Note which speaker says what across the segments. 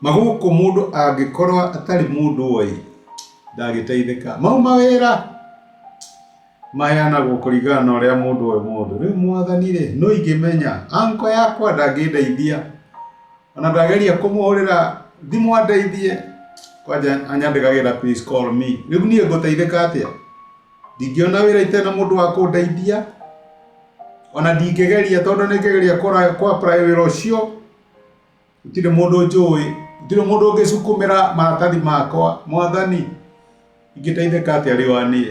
Speaker 1: Magũkũ mũndũ angĩkorwo atarĩ mũndũ oĩ ndangĩteithĩka. Mau mawĩra maheanagwo kũringana na ũrĩa mũndũ oĩ mũndũ. Rĩu mwathani rĩ, nũ ingĩmenya? Uncle yakwa ndangĩndeithia. Ona ndageria kũmũhũrĩra thimũ andeithie, kwanja anyandĩkagĩra please call me. Rĩu niĩ ngũteithĩka atĩa? Ndingĩona wĩra itarĩ na mũndũ wa kũndeithia, ona ndingĩgeria tondũ nĩ ngĩgeria kũ apply wĩra ũcio, gũtirĩ mũndũ njũĩ, gũtirĩ mũndũ ũngĩcukumĩra maratathi makwa. Mwathani, ingĩteithĩka atĩa rĩu niĩ?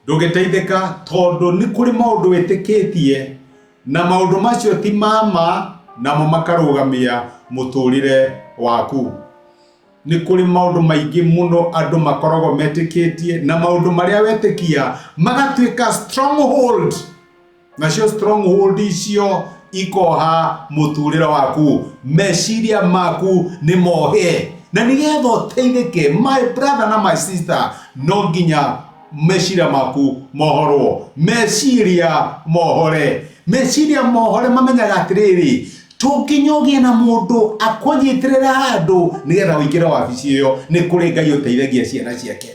Speaker 1: Ndũngĩteithĩka tondũ nĩ kũrĩ maũndũ wĩtĩkĩtie na maũndũ macio ti ma ma namo makarũgamia mũtũrĩre waku. Nĩ kũrĩ maũndũ maingĩ mũno andũ makoragwo metĩkĩtie na maũndũ marĩa wetĩkia magatuĩka stronghold. Nacio stronghold icio ikoha mũtũrĩre waku, meciria maku nĩ mohe. Na nĩgetha ũteithĩke, my brother na my sister, no nginya meciria maku mohorwo. Meciria mohore. Meciria mohore mamenyaga atĩrĩrĩ, to nginya ũgĩe na mũndũ akũnyitĩrĩre handũ nĩgetha ũingĩre wabici ĩyo. Nĩ kũrĩ Ngai ũteithagia ciana ciake.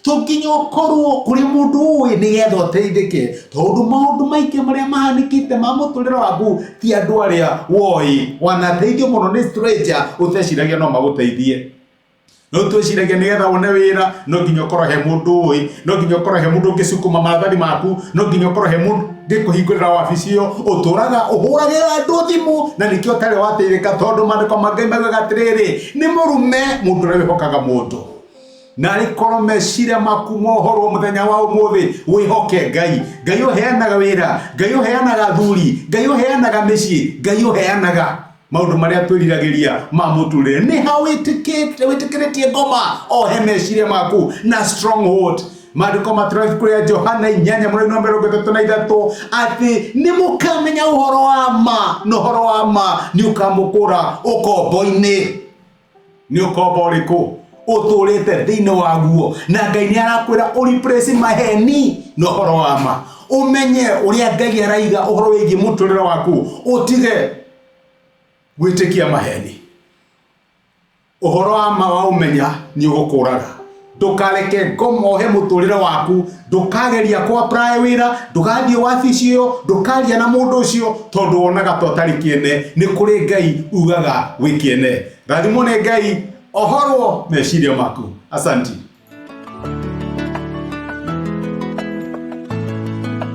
Speaker 1: To nginya ũkorwo kũrĩ mũndũ ũĩ nĩgetha ũteithĩke, tondũ maũndũ maingĩ marĩa mahanĩkĩte ma mũtũrĩre waku ti andũ arĩa woĩ. Wanateithio mũno nĩ stranger ũteciragia no magũteithie. No twĩciragia nĩgetha wone wĩra no nginya ũkorwo he mũndũ ũĩ, no nginya ũkorwo he mũndũ ũngĩcukuma maratathi maku, no nginya ũkorwo he mũndũ ũngĩkũhingũrĩra wabici ĩyo. Ũtũraga ũhũragĩra andũ thimũ na nĩkĩo ũtarĩ wateithĩka, tondũ maandĩko ma Ngai maugaga atĩrĩrĩ, nĩ mũrume mũndũ ũrĩa wĩhokaga mũndũ. Narĩ korwo meciria maku mohorwo mũthenya wa ũmũthĩ, wĩhoke Ngai. Ngai ũheanaga wĩra, Ngai ũheanaga athuri, Ngai ũheanaga mĩciĩ, Ngai ũheanaga maũndũ marĩa twĩriragĩria ma mũtũrĩre. Nĩ ha wĩtĩkĩrĩtie ngoma ohe meciria maku na stronghold. Maandĩko matũra ibuku rĩa Johana inyanya mũraini wa mĩrongo ĩtatũ na ithatũ atĩ nĩ mũkamenya ũhoro wa ma, na ũhoro wa ma nĩ ũkamũkũra ũkombo-inĩ. Nĩ ũkombo ũrĩkũ ũtũrĩte thĩinĩ waguo? Na Ngai nĩ arakwĩra ũ replace maheni na ũhoro wa ma, ũmenye ũrĩa Ngai araiga ũhoro wĩgiĩ mũtũrĩre waku, ũtige gwĩtĩkia maheni. Ũhoro wa ma waũmenya nĩ ũgũkũraga. Ndũkareke ngoma ohe mũtũrĩre waku, ndũkageria kũ apply wĩra, ndũgathiĩ wabici ĩyo, ndũkaria na mũndũ ũcio, tondũ wonaga ta ũtarĩ kĩene. Nĩ kũrĩ Ngai ugaga wĩ kĩene. Rathimwo nĩ Ngai, ohorwo meciria maku. Asanti.